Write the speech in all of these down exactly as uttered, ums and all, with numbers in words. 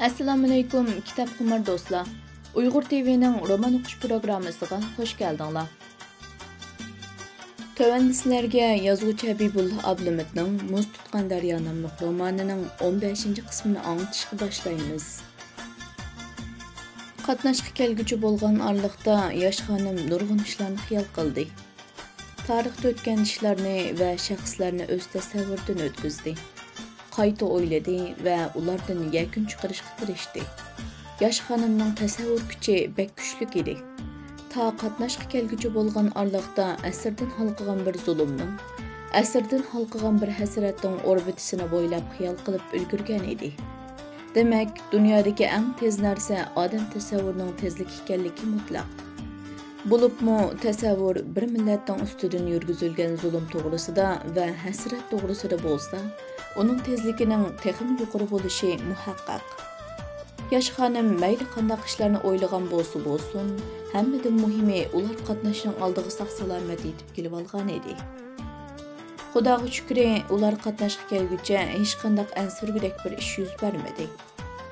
ئەسسالامۇئەلەيكۇم، كىتابخۇمار دوستلار! ئۇيغۇر تىۋىنىڭ رومان ئوقۇش پروگراممىسىغا خۇش كەلدىڭلار. تۆۋەندە سىلەرگە يازغۇچى ھەبىبۇللا ئابلىمىتنىڭ مۇز تۇتقان دەريا ناملىق رومانىنىڭ ئون بەشىنچى قىسمىنى ئاڭلىتىشقا باشلايمىز. قاتناشقا كەلگۈچى بولغان ئارىلىقتا ياش خانىم نۇرغۇن ئىشلارنى خىيال قىلدى. تارىختا ئۆتكەن ئىشلارنى ۋە شەخسلەرنى ئۆز تەسەۋۋۇرىدىن ئۆتكۈزدى. قايتا ئويلىدى ۋە ئۇلاردىن يەكۈن چىقىرىشقا تىرىشتى. ياش خانىمنىڭ تەسەۋۋۇر كۈچى بەك كۈچلۈك ئىدى. تا قاتناشقا كەلگۈچى بولغان ئارىلىقتا ئەسىردىن ھالقىغان بىر زۇلۇمنىڭ، ئەسىردىن ھالقىغان بىر ھەسرەتنىڭ ئوربىتىسىنى بويلاپ خىيال قىلىپ ئۈلگۈرگەن ئىدى. دېمەك، دۇنيادىكى ئەڭ تېز نەرسە ئادەم تەسەۋۋۇرىنىڭ تېزلىكى ئىكەنلىكى مۇتلەق. بولۇپمۇ تەسەۋۋۇر بىر مىللەتنىڭ ئۈستىدىن يۈرگۈزۈلگەن زۇلۇم توغرىسىدا ۋە ھەسرەت توغرىسىدا بولسا، ئۇنىڭ تېزلىكىنىڭ تېخىمۇ يۇقىرى بولۇشى مۇھەققەق. ياش خانىم مەيلى قانداق ئىشلارنى ئويلىغان بولسا بولسۇن، ھەممىدىن مۇھىمى ئۇلار قاتناشنىڭ ئالدىغا ساق-سالامەت يېتىپ كېلىۋالغان ئىدى. خۇداغا شۈكرى، ئۇلار قاتناشقا كەلگۈچە ھېچقانداق ئەنسىرىگۈدەك بىر ئىش يۈز بەرمىدى.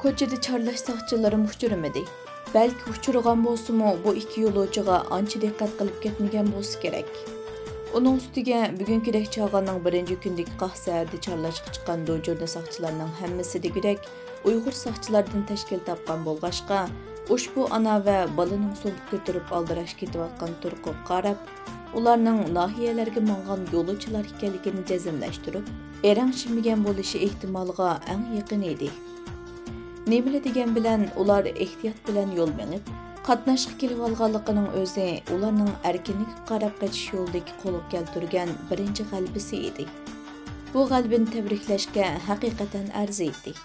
كوچىدا چارلاش ساقچىلىرىمۇ ئۇچرىمىدى. بەلكى ئۇچرىغان بولسىمۇ، بۇ ئىككى يولۇچىغا ئانچە دىققەت قىلىپ كەتمىگەن بولسا كېرەك. ئۇنىڭ ئۈستىگە، بۈگۈنكىدەك چاغاننىڭ بىرىنچى كۈنىدىكى قاق سەھەردە چارلاشقا چىققان دوجۈرنى ساقچىلارنىڭ ھەممىسى دېگۈدەك ئۇيغۇر ساقچىلاردىن تەشكىل تاپقان بولغاچقا، ئۇشبۇ ئانا ۋە بالىنىڭ سومكا كۆتۈرۈپ ئالدىراش كېتىۋاتقان تۇرقىغا قاراپ، ئۇلارنىڭ ناھىيەلەرگە ماڭغان يولۇچىلار ئىكەنلىكىنى جەزملەشتۈرۈپ، ئېرەڭشىمىگەن بولۇشى ئېھتىمالىغا ئەڭ يېقىن ئىدى. نېمىلا دېگەن بىلەن ئۇلار ئېھتىيات بىلەن يول مېڭىپ، قاتناشقا كېلىۋالغانلىقىنىڭ ئۆزى ئۇلارنىڭ ئەركىنلىككە قاراپ قېچىش يولىدىكى قولغا كەلتۈرگەن بىرىنچى غەلىبىسى ئىدى. بۇ غەلىبىنى تەبرىكلەشكە ھەقىقەتەن ئەرزىيتتى.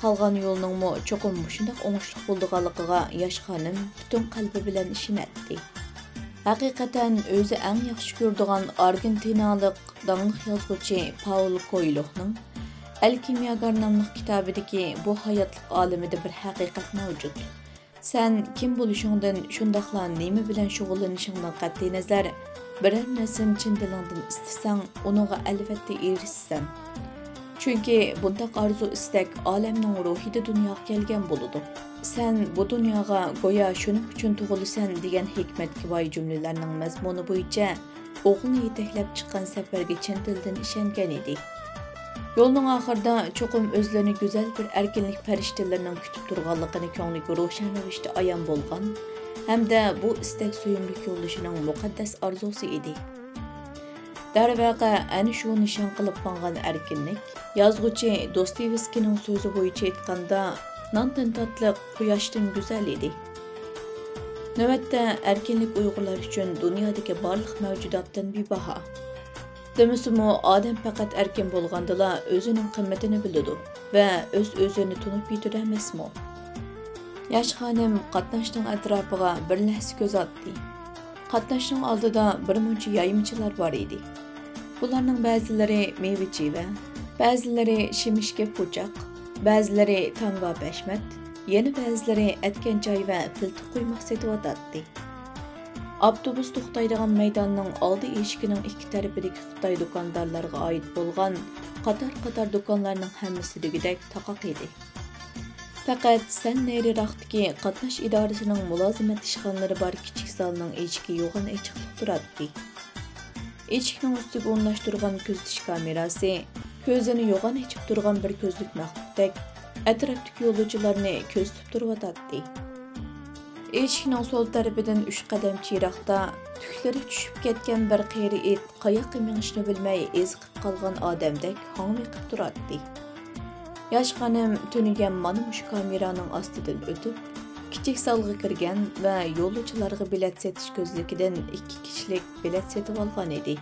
قالغان يولنىڭمۇ چوقۇم مۇشۇنداق ئوڭۇشلۇق بولىدىغانلىقىغا ياش خانىم پۈتۈن قەلبى بىلەن ئىشىنەتتى. ھەقىقەتەن ئۆزى ئەڭ ياخشى كۆرىدىغان ئارگېنتىنالىق داڭلىق يازغۇچى پاۋل كويلوھنىڭ ئەلكىمياگار ناملىق كىتابىدىكى بۇ ھاياتلىق ئالىمىدە بىر ھەقىقەت مەۋجۇت. سەن كىم بولۇشۇڭدىن، شۇنداقلا نېمە بىلەن شۇغۇللىنىشىڭدىن قەتئىينەزەر، بىرەر نەرسىنى چىن دىلىڭدىن ئىستىسەڭ، ئۇنىڭغا ئەلۋەتتە ئېرىشىسەن. چۈنكى بۇنداق ئارزۇ-ئىستەك ئالەمنىڭ روھىدا دۇنياغا كەلگەن بولىدۇ. سەن بۇ دۇنياغا گويا شۇنىڭ ئۈچۈن تۇغۇلىسەن دېگەن ھېكمەتكە باي جۈملىلەرنىڭ مەزمۇنى بويىچە ئوغلىنى يېتەكلەپ چىققان سەپەرگە چىن دىلدىن ئىشەنگەن ئىدى. يولنىڭ ئاخىرىدا چوقۇم ئۆزلىرىنى گۈزەل بىر ئەركىنلىك پەرىشتىلىرىنىڭ كۈتۈپ تۇرغانلىقىنى كۆڭلىگە روشەن رەۋىشتە ئايان بولغان ھەمدە بۇ ئىستەك سۆيۈملۈك يولدىشىنىڭ مۇقەددەس ئارزۇسى ئىدى. دەرۋەقە، ئەنە شۇ نىشان قىلىپ ماڭغان ئەركىنلىك، يازغۇچى دوستويېۋسكىينىڭ سۆزى بويىچە ئېيتقاندا، ناندىن تاتلىق، قۇياشتىن گۈزەل ئىدى. نۆۋەتتە، ئەركىنلىك ئۇيغۇرلار ئۈچۈن دۇنيادىكى بارلىق مەۋجۇداتتىن بىباھا. دېمىسىمۇ، ئادەم پەقەت ئەركىن بولغاندىلا ئۆزىنىڭ قىممىتىنى بىلىدۇ ۋە ئۆز-ئۆزىنى تونۇپ يېتىدۇ ئەمەسمۇ؟ ياش خانىم قاتناشنىڭ ئەتراپىغا بىر لەھزە كۆز ئاتتى. قاتناشنىڭ ئالدىدا بىر مۇنچە يايمىچىلار بار ئىدى. بۇلارنىڭ بەزىلىرى مېۋە-چىۋە، بەزىلىرى شېمىشكە پۇچاق، بەزىلىرى تاڭگا پەشمەت، يەنە بەزىلىرى ئەتكەن چاي ۋە پىلتە قۇيماق سېتىۋاتاتتى. ئاپتوبۇس توختايدىغان مەيداننىڭ ئالدى ئىشىكىنىڭ ئىككى تەرىپىدىكى خىتاي دۇكاندارلارغا ئائىت بولغان قاتار-قاتار دۇكانلارنىڭ ھەممىسى دېگۈدەك تاقاق ئىدى. پەقەت سەل نېرىراقتىكى قاتناش ئىدارىسىنىڭ مۇلازىمەت ئىشخانىلىرى بار كىچىك زالنىڭ ئىشىكى يوغان ئېچىقلىق تۇراتتى. ئىشىكنىڭ ئۈستىگە ئورۇنلاشتۇرغان كۆزىتىش كامېراسى كۆزىنى يوغان ئېچىپ تۇرغان بىر كۆزلۈك مەخلۇقتەك ئەتراپتىكى يولۇچىلارنى كۆزىتىپ تۇرۇۋاتاتتى. ئىشىكنىڭ سول تەرىپىدىن ئۈچ قەدەمچە يىراقتا تۈكلىرى چۈشۈپ كەتكەن بىر قېرى ئىت قاياققا مېڭىشنى بىلمەي ئېزىقىپ قالغان ئادەمدەك ھاڭۋېقىپ تۇراتتى. ياش خانىم تۈنۈگۈن مانا مۇشۇ كامېرانىڭ ئاستىدىن ئۆتۈپ، كىچىك زالغا كىرگەن ۋە يولۇچىلارغا بېلەت سېتىش كۆزلۈكىدىن ئىككى كىشىلىك بېلەت سېتىۋالغان ئىدى.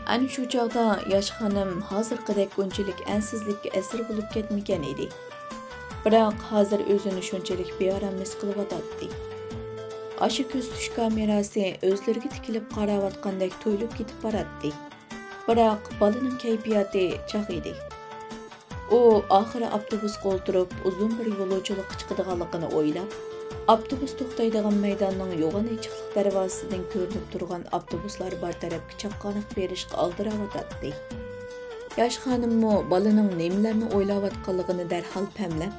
ئەنە شۇ چاغدا ياش خانىم ھازىرقىدەك ئۇنچىلىك ئەنسىزلىككە ئەسىر بولۇپ كەتمىگەن ئىدى. بىراق ھازىر ئۆزىنى شۇنچىلىك بىئارام ھېس قىلىۋاتاتتى. ئاشۇ كۆزىتىش كامېراسى ئۆزلىرىگە تىكىلىپ قاراۋاتقاندەك تۇيۇلۇپ كېتىپ باراتتى. بىراق بالىنىڭ كەيپىياتى چاغ ئىدى. ئۇ ئاخىرى ئاپتوبۇسقا ئولتۇرۇپ، ئۇزۇن بىر يولۇچىلىققا چىقىدىغانلىقىنى ئويلاپ، ئاپتوبۇس توختايدىغان مەيداننىڭ يوغان ئېچىقلىق دەرۋازىسىدىن كۆرۈنۈپ تۇرغان ئاپتوبۇسلار بار تەرەپكە چاققاناق بېرىشقا ئالدىراۋاتاتتى. ياش خانىممۇ بالىنىڭ نېمىلەرنى ئويلاۋاتقانلىقىنى دەرھال پەملەپ،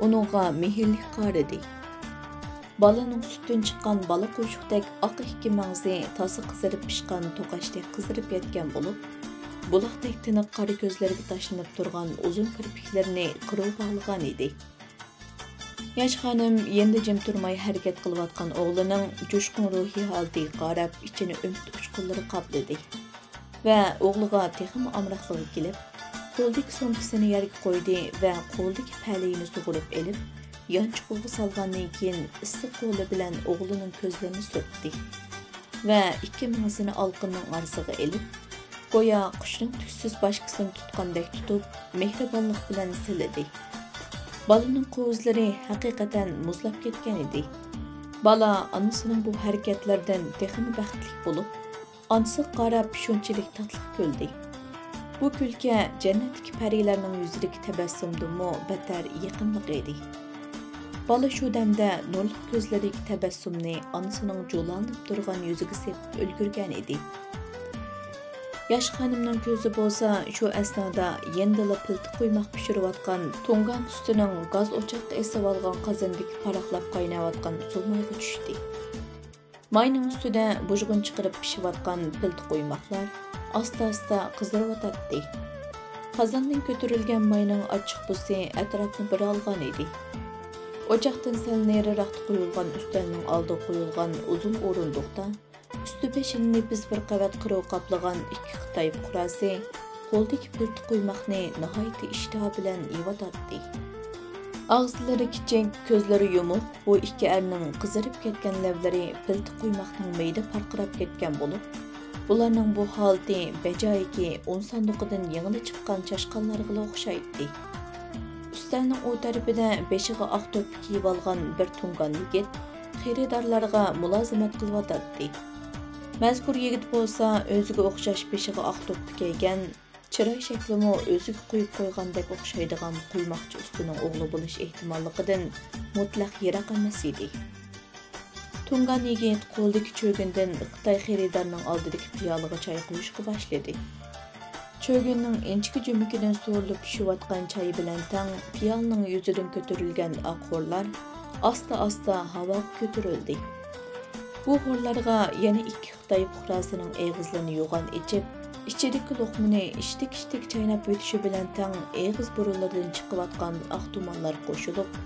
ئۇنىڭغا مېھىرلىك قارىدى. بالىنىڭ سۈتتىن چىققان بالا قوشۇقتەك ئاق ئىككى مەڭزى تازا قىزىرىپ پىشقان توقاچتەك قىزىرىپ ياتقان بولۇپ، بۇلاقتەك تىنىق قارا كۆزلىرىگە تاشلىنىپ تۇرغان ئۇزۇن كىرپىكلىرىنى قىرىۋ باغلىغان ئىدى. ياش خانىم يېنىدا جىم تۇرماي ھەرىكەت قىلىۋاتقان ئوغلىنىڭ جۇشقۇن روھىي ھالىتىگە قاراپ ئىچىنى ئۈمىد ئۇچقۇنلىرى قاپلىدى ۋە ئوغلىغا تېخىمۇ ئامراقلىقى كېلىپ، قولىدىكى سومكىسىنى يەرگە قويدى ۋە قولىدىكى پەلىيىنى سۇغۇرۇپ ئېلىپ، يانچۇقىغا سالغاندىن كېيىن، ئىسسىق قولى بىلەن ئوغلىنىڭ كۆزلىرىنى سۈرتتى ۋە ئىككى مېڭىسىنى ئالىقىنىنىڭ ئارىسىغا ئېلىپ، گويا قۇشنىڭ تۈكسىز باشكىسىنى تۇتقاندەك تۇتۇپ، مېھرىبانلىق بىلەن سىلىدى. بالىنىڭ قوۋۇزلىرى ھەقىقەتەن مۇزلاپ كەتكەن ئىدى. بالا ئانىسىنىڭ بۇ ھەرىكەتلىرىدىن تېخىمۇ بەختلىك بولۇپ، ئانىسىغا قاراپ شۇنچىلىك تاتلىق كۈلدى. بۇ كۈلكە جەننەتتىكى پەرىلەرنىڭ يۈزىدىكى تەبەسسۇمدىنمۇ بەتتەر يېقىملىق ئىدى. بالا شۇ دەمدە نۇرلۇق كۆزلىرىدىكى تەبەسسۇمنى ئانىسىنىڭ جۇلالىنىپ تۇرغان يۈزىگە سېپىپ ئۈلگۈرگەن ئىدى. ياش خانىمنىڭ كۆزى بولسا شۇ ئەسنادا يېنىدىلا پىلتە قۇيماق پىشۇرۇۋاتقان تۇڭگان ئۈستىنىڭ گاز ئوچاققا ئېسىۋالغان قازىنىدىكى پاراقلاپ قايناۋاتقان ئۇسسۇل مايغا چۈشتى. ماينىڭ ئۈستىدە بۇژغۇن چىقىرىپ پىشىۋاتقان پىلتە قۇيماقلار ئاستا-ئاستا قىزىرىۋاتاتتى. قازاندىن كۆتۈرۈلگەن ماينىڭ ئاچچىق بۇسى ئەتراپنى بىر ئالغان ئىدى. ئوچاقتىن سەل نېرىراقتا قويۇلغان ئۈستەلنىڭ ئالدىغا قويۇلغان ئۇزۇن ئورۇندۇقتا ئۈستى بېشىنى نېپىز بىر قەۋەت قىرىۋ قاپلىغان ئىككى خىتاي پۇقراسى قولىدىكى پىلتە قۇيماقنى ناھايىتى ئىشتىھا بىلەن يەۋاتاتتى. ئاغزىلىرى كىچىك، كۆزلىرى يۇمۇق، بۇ ئىككى ئەرنىڭ قىزىرىپ كەتكەن لەۋلىرى پىلتە قۇيماقنىڭ مېيىدا پارقىراپ كەتكەن بولۇپ، بۇلارنىڭ بۇ ھالىتى بەجايىكى ئۇن ساندۇقىدىن يېڭىلا چىققان چاشقانلارغىلا ئوخشايتتى. ئۈستەلنىڭ ئۇ تەرىپىدە بېشىغا ئاق دوپپا كىيىۋالغان بىر تۇڭگان يىگىت خېرىدارلارغا مۇلازىمەت قىلىۋاتاتتى. مەزكۇر يىگىت بولسا ئۆزىگە ئوخشاش بېشىغا ئاق دوپپا كىيگەن، چىراي شەكلىمۇ ئۆزىگە قويۇپ قويغاندەك ئوخشايدىغان قۇيماقچى ئۇستىنىڭ ئوغلى بولۇش ئېھتىماللىقىدىن مۇتلەق يىراق ئەمەس ئىدى. تۇڭگان يىگىت قولىدىكى چۆگۈندىن خىتاي خېرىدارنىڭ ئالدىدىكى پىيالىغا چاي قۇيۇشقا باشلىدى. چۆگۈننىڭ ئىنچىكە جۈمىكىدىن سورۇلۇپ پىشىۋاتقان چايى بىلەن تەڭ پىيالىنىڭ يۈزىدىن كۆتۈرۈلگەن ئاق ھورلار ئاستا-ئاستا ھاۋاغا كۆتۈرۈلدى. بۇ ھورلارغا يەنە ئىككى خىتاي پۇقراسىنىڭ ئېغىزلىرىنى يوغان ئېچىپ، ئىچىدىكى لوقمىنى ئىشتىك-ئىشتىك چايناپ ئۆتۈشى بىلەن تەڭ ئېغىز بۇرۇنلىرىدىن چىقىۋاتقان ئاق تۇمانلار قوشۇلۇپ،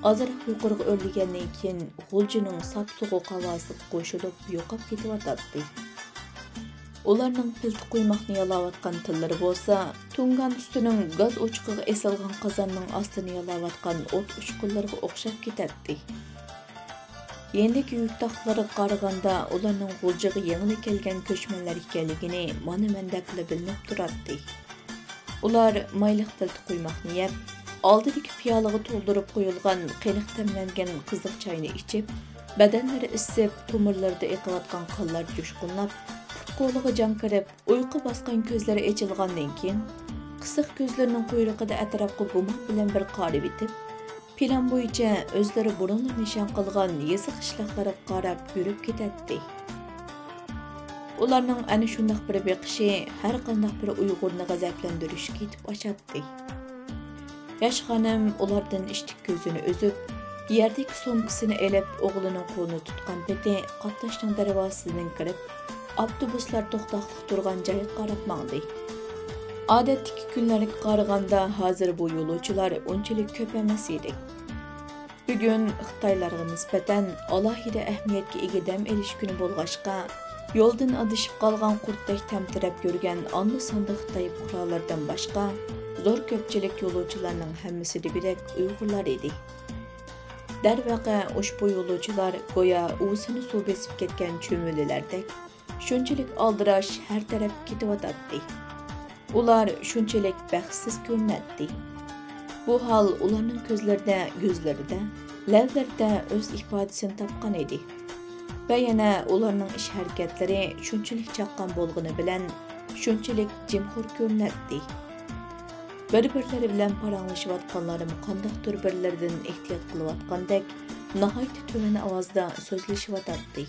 ئازراق يۇقىرىغا ئۆرلىگەندىن كېيىن، غۇلجىنىڭ ساپ سوغۇق ھاۋاسىغا قوشۇلۇپ يوقاپ كېتىۋاتاتتى. ئۇلارنىڭ پىلتە قۇيماقنى يالاۋاتقان تىللىرى بولسا، تۇڭگان ئۈستىنىڭ گاز ئوچىقىغا ئېسىلغان قازاننىڭ ئاستىنى يالاۋاتقان ئوت ئۇچقۇنلىرىغا ئوخشاپ كېتەتتى. يېنىدىكى يۈك تاقلىرىغا قارىغاندا، ئۇلارنىڭ غۇلجىغا يېڭىلا كەلگەن كۆچمەنلەر ئىكەنلىكىنى مانا مەندەكلا بىلىنىپ تۇراتتى. ئۇلار مايلىق پىلتە قۇيماقنى يەپ، ئالدىدىكى پىيالىغا تولدۇرۇپ قويۇلغان قېنىق تەملەنگەن قىزىق چاينى ئىچىپ، بەدەنلىرى ئىسسىپ، تومۇرلىرىدا ئېقىۋاتقان قانلار جۇشقۇنلاپ، پۇت-قولىغا جان كىرىپ، ئۇيقۇ باسقان كۆزلىرى ئېچىلغاندىن كېيىن، قىسىق كۆزلىرىنىڭ قۇيرۇقىدا ئەتراپقا گۇمان بىلەن بىر قارىۋېتىپ، پىلان بويىچە ئۆزلىرى بۇرۇنلا نىشان قىلغان يېزا قىشلاقلارغا قاراپ يۈرۈپ كېتەتتى. ئۇلارنىڭ ئەنە شۇنداق بىر بېقىشى ھەر قانداق بىر ئۇيغۇرنى غەزەپلەندۈرۈشكە يېتىپ ئاشاتتى. ياش خانىم ئۇلاردىن ئىشتىك كۆزىنى ئۈزۈپ، يەردىكى سومكىسىنى ئېلىپ، ئوغلىنىڭ قولىنى تۇتقان پېتى قاتناشنىڭ دەرۋازىسىدىن كىرىپ، ئاپتوبۇسلار توختاقلىق تۇرغان جايغا قاراپ ماڭدى. ئادەتتىكى كۈنلەرگە قارىغاندا، ھازىر بۇ يولۇچىلار ئۇنچىلىك كۆپ ئەمەس ئىدى. بۈگۈن خىتايلارغا نىسبەتەن ئالاھىدە ئەھمىيەتكە ئىگە دەم ئېلىش كۈنى بولغاچقا، يولدىن ئادىشىپ قالغان قۇرتتەك تەمتىرەپ يۈرگەن ئاندا ساندا خىتاي پۇقرالىرىدىن باشقا، زور كۆپچىلىك يولۇچىلارنىڭ ھەممىسى دېگۈدەك ئۇيغۇرلار ئىدى. دەرۋەقە، ئۇشبۇ يولۇچىلار گويا ئۇۋىسىنى سۇ بېسىپ كەتكەن چۈمۈلىلەردەك، شۇنچىلىك ئالدىراش ھەر تەرەپكە كېتىۋاتاتتى. ئۇلار شۇنچىلىك بەختسىز كۆرۈنەتتى. بۇ ھال ئۇلارنىڭ كۆزلىرىدە، يۈزلىرىدە، لەۋلىرىدە ئۆز ئىپادىسىنى تاپقان ئىدى. ۋە يەنە ئۇلارنىڭ ئىش ھەرىكەتلىرى شۇنچىلىك چاققان بولغىنى بىلەن شۇنچىلىك جىمخور كۆرۈنەتتى. بىر-بىرلىرى بىلەن پاراڭلىشىۋاتقانلارمۇ قانداقتۇر بىرلىرىدىن ئېھتىيات قىلىۋاتقاندەك ناھايىتى تۆۋەن ئاۋازدا سۆزلىشىۋاتاتتى.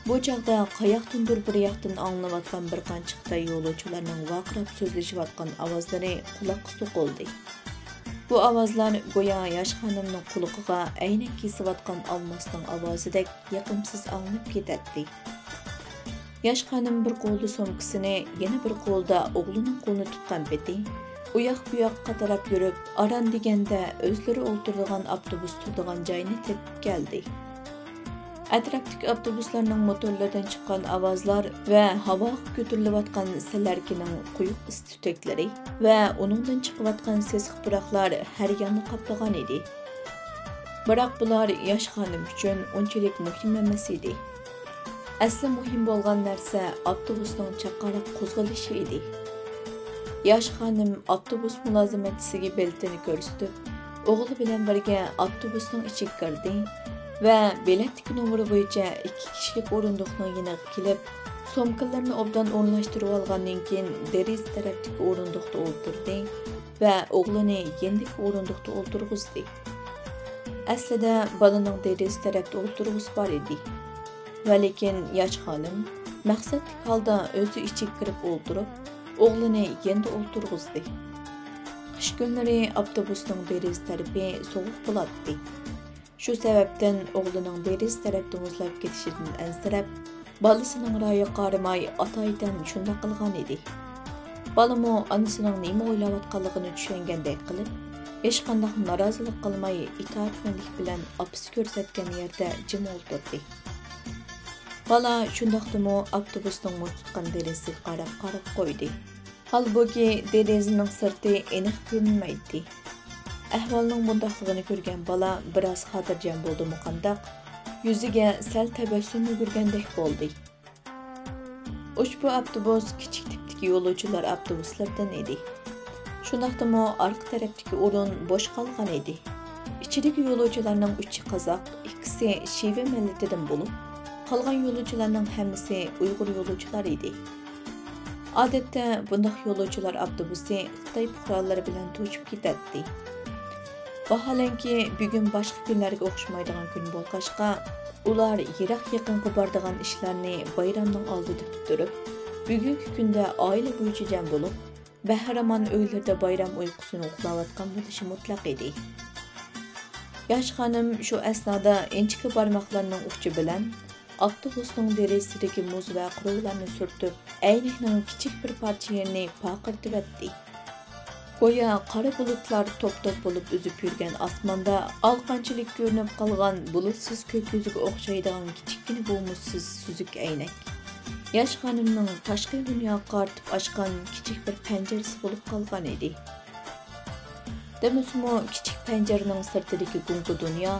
بۇ چاغدا قاياقتىندۇر بىر ياقتىن ئاڭلىنىۋاتقان بىر قانچە خىتاي يولۇچىلارنىڭ ۋارقىراپ سۆزلىشىۋاتقان ئاۋازلىرى قۇلاققا سوقۇلدى. بۇ ئاۋازلار گويا ياش خانىمنىڭ قۇلىقىغا ئەينەك كېسىۋاتقان ئالماسنىڭ ئاۋازىدەك يېقىمسىز ئاڭلىنىپ كېتەتتى. ياش خانىم بىر قولىدا سومكىسىنى، يەنە بىر قولىدا ئوغلىنىڭ قولىنى تۇتقان پېتى، ئۇياق-بۇياققا تاراپ يۈرۈپ، ئاران دېگەندە ئۆزلىرى ئولتۇرىدىغان ئاپتوبۇس تۇرىدىغان جاينى تېپىپ كەلدى. ئەتراپتىكى ئاپتوبۇسلارنىڭ موتورلىرىدىن چىققان ئاۋازلار ۋە ھاۋاغا كۆتۈرۈلۈۋاتقان سەلەركىنىڭ قويۇق ئىس تۈتەكلىرى ۋە ئۇنىڭدىن چىقىۋاتقان سېسىق پۇراقلار ھەر ياننى قاپلىغان ئىدى. بىراق بۇلار ياش خانىم ئۈچۈن ئۇنچىلىك مۇھىم ئەمەس ئىدى. ئەسلى مۇھىم بولغان نەرسە ئاپتوبۇسنىڭ چاققانراق قوزغىلىشى ئىدى. ياش خانىم ئاپتوبۇس مۇلازىمەتچىسىگە بېلىتىنى كۆرسىتىپ، ئوغلى بىلەن بىرگە ئاپتوبۇسنىڭ ئىچىگە كىردى ۋە بېلەتتىكى نومۇرى بويىچە ئىككى كىشىلىك ئورۇندۇقنىڭ يېنىغا كېلىپ، سومكىلىرىنى ئوبدان ئورۇنلاشتۇرۇۋالغاندىن كېيىن، دېرىزە تەرەپتىكى ئورۇندۇقتا ئولتۇردى ۋە ئوغلىنى يېنىدىكى ئورۇندۇقتا ئولتۇرغۇزدى. ئەسلىدە بالىنىڭ دېرىزە تەرەپتە ئولتۇرغۇسى بار ئىدى. ۋەلىكىن ياش خانىم مەقسەتلىك ھالدا ئۆزى ئىچىگە كىرىپ ئولتۇرۇپ، ئوغلىنى يېنىدا ئولتۇرغۇزدى. قىش كۈنلىرى ئاپتوبۇسنىڭ دېرىزە تەرىپى سوغۇق بولاتتى. شۇ سەۋەبتىن ئوغلىنىڭ دېرىزە تەرەپتە مۇزلاپ كېتىشىدىن ئەنسىرەپ، بالىسىنىڭ رايىغا قارىماي، ئاتايىتەن شۇنداق قىلغان ئىدى. بالىمۇ ئانىسىنىڭ نېمە ئويلاۋاتقانلىقىنى چۈشەنگەندەك قىلىپ، ھېچقانداق نارازىلىق قىلماي، ئىتائەتمەنلىك بىلەن ئاپىسى كۆرسەتكەن يەردە جىم ئولتۇردى. بالا شۇنداقتىمۇ ئاپتوبۇسنىڭ مۇز تۇتقان دېرىزىسىگە قاراپ، قاراپ قويدى. ھالبۇكى، دېرىزىنىڭ سىرتى ئېنىق كۆرۈنمەيتتى. ئەھۋالنىڭ بۇنداقلىقىنى كۆرگەن بالا بىراز خاتىرجەم بولدىمۇ قانداق، يۈزىگە سەل تەبەسسۇم يۈگۈرگەندەك بولدى. ئۇشبۇ ئاپتوبۇس كىچىك تىپتىكى يولۇچىلار ئاپتوبۇسلىرىدىن ئىدى. شۇنداقتىمۇ ئارقا تەرەپتىكى ئورۇن بوش قالغان ئىدى. ئىچىدىكى يولۇچىلارنىڭ ئۈچى قازاق، ئىككىسى شىۋە مىللىتىدىن بولۇپ، قالغان يولۇچىلارنىڭ ھەممىسى ئۇيغۇر يولۇچىلار ئىدى. ئادەتتە بۇنداق يولۇچىلار ئاپتوبۇسى خىتاي پۇقرالىرى بىلەن توشۇپ كېتەتتى. ۋاھالەنكى، بۈگۈن باشقا كۈنلەرگە ئوخشىمايدىغان كۈن بولغاچقا، ئۇلار يىراق-يېقىنغا بارىدىغان ئىشلارنى بايرامنىڭ ئالدىدا پۈتتۈرۈپ، بۈگۈنكى كۈندە ئائىلە بويىچە جەم بولۇپ، بەھرىمان ئۆيلىرىدە بايرام ئۇيقۇسىنى ئۇخلاۋاتقان بولۇشى مۇتلەق ئىدى. ياش خانىم شۇ ئەسنادا ئىنچىكە بارماقلىرىنىڭ ئۇچى بىلەن ئاپتوبۇسنىڭ دېرىزىسىدىكى مۇز ۋە قۇرۇلارنى سۈرتۈپ، ئەينەكنىڭ كىچىك بىر پارچە يېرىنى پارقىرىتىۋەتتى. گويا قارا بۇلۇتلار توپ-توپ بولۇپ ئۈزۈپ يۈرگەن ئاسماندا ئالىقانچىلىك كۆرۈنۈپ قالغان بۇلۇتسىز كۆك يۈزىگە ئوخشايدىغان كىچىككىنە بۇ مۇزسىز سۈزۈك ئەينەك ياش خانىمنىڭ تاشقى دۇنياغا قارىتىپ ئاچقان كىچىك بىر پەنجىرىسى بولۇپ قالغان ئىدى. دېمىسىمۇ، كىچىك پەنجىرىنىڭ سىرتىدىكى گۇڭگا دۇنيا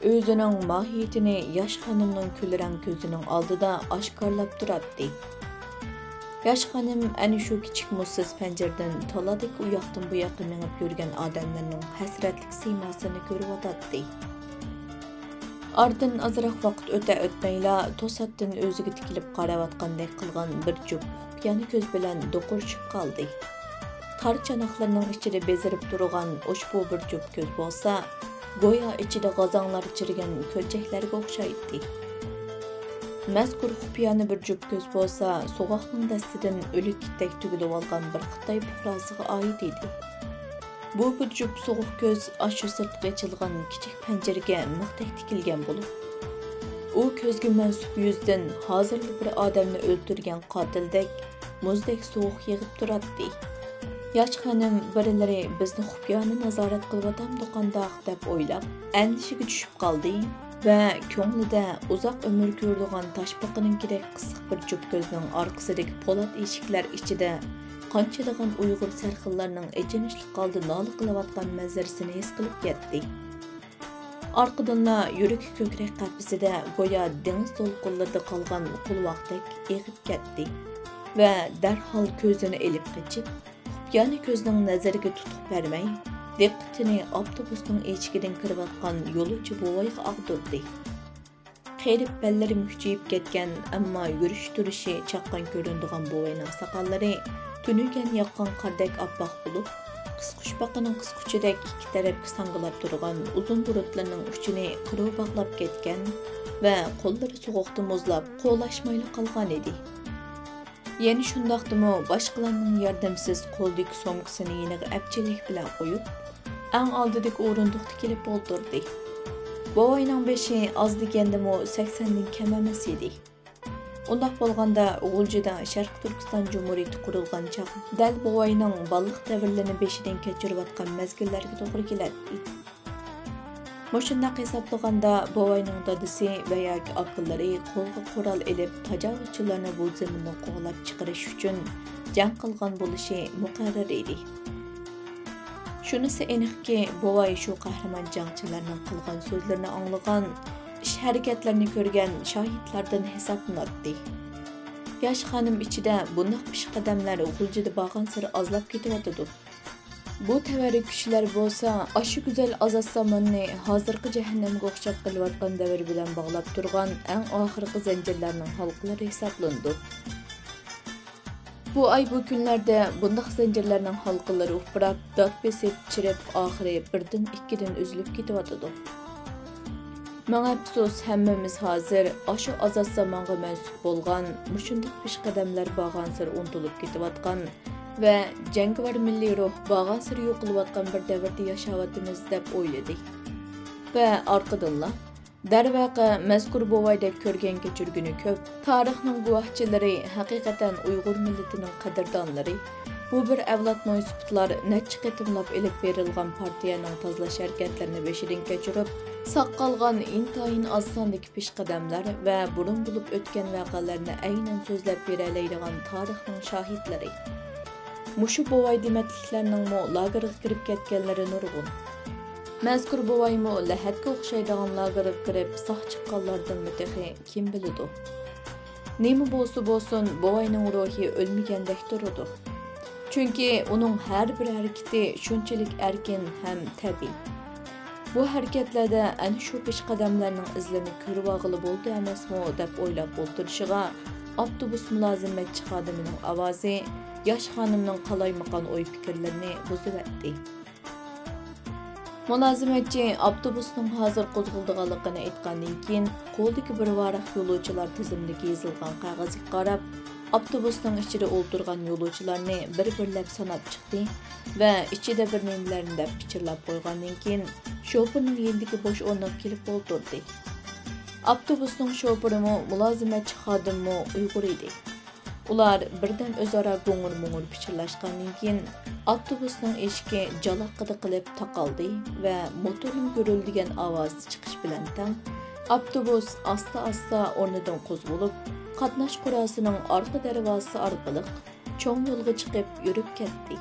ئۆزىنىڭ ماھىيىتىنى ياش خانىمنىڭ كۈلرەڭ كۆزىنىڭ ئالدىدا ئاشكارىلاپ تۇراتتى. ياش خانىم ئەنە شۇ كىچىك مۇزسىز پەنجىرىدىن تالادىكى ئۇياقتىن بۇياققا مېڭىپ يۈرگەن ئادەملەرنىڭ ھەسرەتلىك سىيماسىنى كۆرۈۋاتاتتى. ئارىدىن ئازراق ۋاقىت ئۆتە-ئۆتمەيلا، توساتتىن ئۆزىگە تىكىلىپ قاراۋاتقاندەك قىلغان بىر جۈپ خۇپىيانە كۆز بىلەن دوقۇرۇشۇپ قالدى. تار چاناقلىرىنىڭ ئىچىدە بېزىرىپ تۇرغان ئۇشبۇ بىر جۈپ كۆز بولسا، گويا ئىچىدە غازاڭلار چىرىگەن كۆلچەكلەرگە ئوخشايتتى. مەزكۇر خۇپىيانە بىر جۈپ كۆز بولسا، سوغۇقنىڭ دەستىدىن ئۆلۈك ئىتتەك تۈگۈلۈۋالغان بىر خىتاي پۇقراسىغا ئائىت ئىدى. بۇ بىر جۈپ سوغۇق كۆز ئاشۇ سىرتقا ئېچىلغان كىچىك پەنجىرىگە مىختەك تىكىلگەن بولۇپ، ئۇ كۆزگە مەنسۇپ يۈزدىن ھازىرلا بىر ئادەمنى ئۆلتۈرگەن قاتىلدەك مۇزدەك سوغۇق يېغىپ تۇراتتى. ياش خانىم بىرلىرى بىزنى خۇپىيانە نازارەت قىلىۋاتامدۇ قانداق دەپ ئويلاپ، ئەندىشىگە چۈشۈپ قالدى ۋە كۆڭلىدە ئۇزاق ئۆمۈر كۆرىدىغان تاشپاقىنىڭكىدەك قىسىق بىر جۈپ كۆزنىڭ ئارقىسىدىكى پولات ئىشىكلەر ئىچىدە قانچىلىغان ئۇيغۇر سەرخىللارنىڭ ئېچىنىشلىق ھالدا نالە قىلىۋاتقان مەنزىرىسىنى ھېس قىلىپ كەتتى. ئارقىدىنلا يۈرىكى كۆكرەك قەپىسىدە گويا دېڭىز دولقۇنلىرىدا قالغان قولۋاقتەك ئېغىپ كەتتى ۋە دەرھال كۆزىنى ئېلىپ قېچىپ، خۇپىيانە كۆزنىڭ نەزىرىگە تۇتۇق بەرمەي، دىققىتىنى ئاپتوبۇسنىڭ ئىشىكىدىن كىرىۋاتقان يولۇچى بوۋايغا ئاغدۇردى. قېرىپ بەللىرى مۈكچىيىپ كەتكەن، ئەمما يۈرۈش-تۇرۇشى چاققان كۆرۈنىدىغان بوۋاينىڭ ساقاللىرى تۈنۈگۈن ياغقان قاردەك ئاپئاق بولۇپ، قىسقۇچپاقىنىڭ قىسقۇچىدەك ئىككى تەرەپكە ساڭگىلاپ تۇرغان ئۇزۇن بۇرۇتلىرىنىڭ ئۇچىنى قىرىۋ باغلاپ كەتكەن ۋە قوللىرى سوغۇقتا مۇزلاپ، قولاشمايلا قالغانىدى. يەنە شۇنداقتىمۇ باشقىلارنىڭ ياردەمسىز قولىدىكى سومكىسىنى يېنىغا ئەپچىللىك بىلەن قويۇپ، ئەڭ ئالدىدىكى ئورۇندۇقتا كېلىپ ئولتۇردى. بوۋاينىڭ بېشى ئاز دېگەندىمۇ سەكسەندىن كەم ئەمەس ئىدى. ئۇنداق بولغاندا، غۇلجىدا شەرقىي تۈركىستان جۇمھۇرىيىتى قۇرۇلغان چاغ دەل بوۋاينىڭ بالىلىق دەۋرلىرىنى بېشىدىن كەچۈرۈۋاتقان مەزگىللەرگە توغرا كېلەتتى. مۇشۇنداق ھېسابلىغاندا، بوۋاينىڭ دادىسى ۋە ياكى ئاكىلىرى قولغا قورال ئېلىپ، تاجاۋۇزچىلارنى بۇ زېمىندىن قوغلاپ چىقىرىش ئۈچۈن جەڭ قىلغان بولۇشى مۇقەررەر ئىدى. شۇنىسى ئېنىقكى، بوۋاي شۇ قەھرىمان جەڭچىلەرنىڭ قىلغان سۆزلىرىنى ئاڭلىغان، ئىش-ھەرىكەتلىرىنى كۆرگەن شاھىتلاردىن ھېسابلىناتتى. ياش خانىم ئىچىدە بۇنداق پېشقەدەملەر غۇلجىدا بارغانسېرى ئازلاپ كېتىۋاتىدۇ. بۇ تەۋەررۈكچىلەر بولسا ئاشۇ گۈزەل ئازاد زاماننى ھازىرقى جەھەننەمگە ئوخشاپ قېلىۋاتقان دەۋر بىلەن باغلاپ تۇرغان ئەڭ ئاخىرقى زەنجىرلەرنىڭ ھالقىلىرى ھېسابلىنىدۇ. بۇ ئاي، بۇ كۈنلەردە بۇنداق زەنجىرلەرنىڭ ھالقىلىرى ئۇپراپ، دات بېسىپ، چىرىپ، ئاخىرى بىردىن، ئىككىدىن ئۈزۈلۈپ كېتىۋاتىدۇ. مىڭ ئەپسۇس، ھەممىمىز ھازىر ئاشۇ ئازاد زامانغا مەنسۇپ بولغان مۇشۇنداق پېشقەدەملەر بارغانسېرى ئۇنتۇلۇپ كېتىۋاتقان ۋە جەڭگىۋار مىللىي روھ بارغانسېرى يوقىلىۋاتقان بىر دەۋردە ياشاۋاتىمىز، دەپ ئويلىدى. ۋە ئارقىدىنلا، دەرۋەقە، مەزكۇر بوۋايدەك كۆرگەن-كەچۈرگىنى كۆپ، تارىخنىڭ گۇۋاھچىلىرى، ھەقىقەتەن ئۇيغۇر مىللىتىنىڭ قەدىردانلىرى، بۇ بىر ئەۋلاد نويسىپىتلار نەچچە قېتىملاپ ئېلىپ بېرىلغان پارتىيەنىڭ تازىلاش ھەرىكەتلىرىنى بېشىدىن كەچۈرۈپ، ساق قالغان ئىنتايىن ئاز ساندىكى پېشقەدەملەر ۋە بۇرۇن بولۇپ ئۆتكەن ۋەقەلەرنى ئەينەن سۆزلەپ بېرەلەيدىغان تارىخنىڭ شاھىتلىرى. مۇشۇ بوۋاي دېمەتلىكلەرنىڭمۇ لاگېرغا كىرىپ كەتكەنلىرى نۇرغۇن. مەزكۇر بوۋايمۇ لەھەتكە ئوخشايدىغان لاگېرغا كىرىپ ساق چىققانلاردىنمۇ تېخى كىم بىلىدۇ؟ نېمە بولسا بولسۇن، بوۋاينىڭ روھى ئۆلمىگەندەك تۇرىدۇ. چۈنكى ئۇنىڭ ھەر بىر ھەرىكىتى شۇنچىلىك ئەركىن ھەم تەبىئىي. بۇ ھەرىكەتلەردە ئەنە شۇ پېشقەدەملەرنىڭ ئىزلىرىنى كۆرۈۋالغىلى بولىدۇ ئەمەسمۇ، دەپ ئويلاپ ئولتۇرۇشىغا، ئاپتوبۇس مۇلازىمەتچى خادىمىنىڭ ئاۋازى ياش خانىمنىڭ قالايمىقان ئوي-پىكىرلىرىنى بۇزۇۋەتتى. مۇلازىمەتچى ئاپتوبۇسنىڭ ھازىر قوزغىلىدىغانلىقىنى ئېيتقاندىن كېيىن، قولىدىكى بىر ۋاراق يولۇچىلار تىزىملىكى يېزىلغان قەغەزگە قاراپ، ئاپتوبۇسنىڭ ئىچىدە ئولتۇرغان يولۇچىلارنى بىر-بىرلەپ ساناپ چىقتى ۋە ئىچىدە بىر نېمىلەرنى دەپ پىچىرلاپ قويغاندىن كېيىن، شوپۇرنىڭ يېنىدىكى بوش ئورنىغا كېلىپ ئولتۇردى. ئاپتوبۇسنىڭ شوپۇرىمۇ، مۇلازىمەتچى خادىمىمۇ ئۇيغۇر ئىدى. ئۇلار بىردەم ئۆزئارا گۇڭۇر-مۇڭۇر پىچىرلاشقاندىن كېيىن، ئاپتوبۇسنىڭ ئىشىكى جالاققىدە قىلىپ تاقالدى ۋە موتورنىڭ گۈرۈلدىگەن ئاۋازى چىقىش بىلەن تەڭ، ئاپتوبۇس ئاستا-ئاستا ئورنىدىن قوزغىلىپ، قاتناش قوراسىنىڭ ئارقا دەرۋازىسى ئارقىلىق چوڭ يولغا چىقىپ يۈرۈپ كەتتى.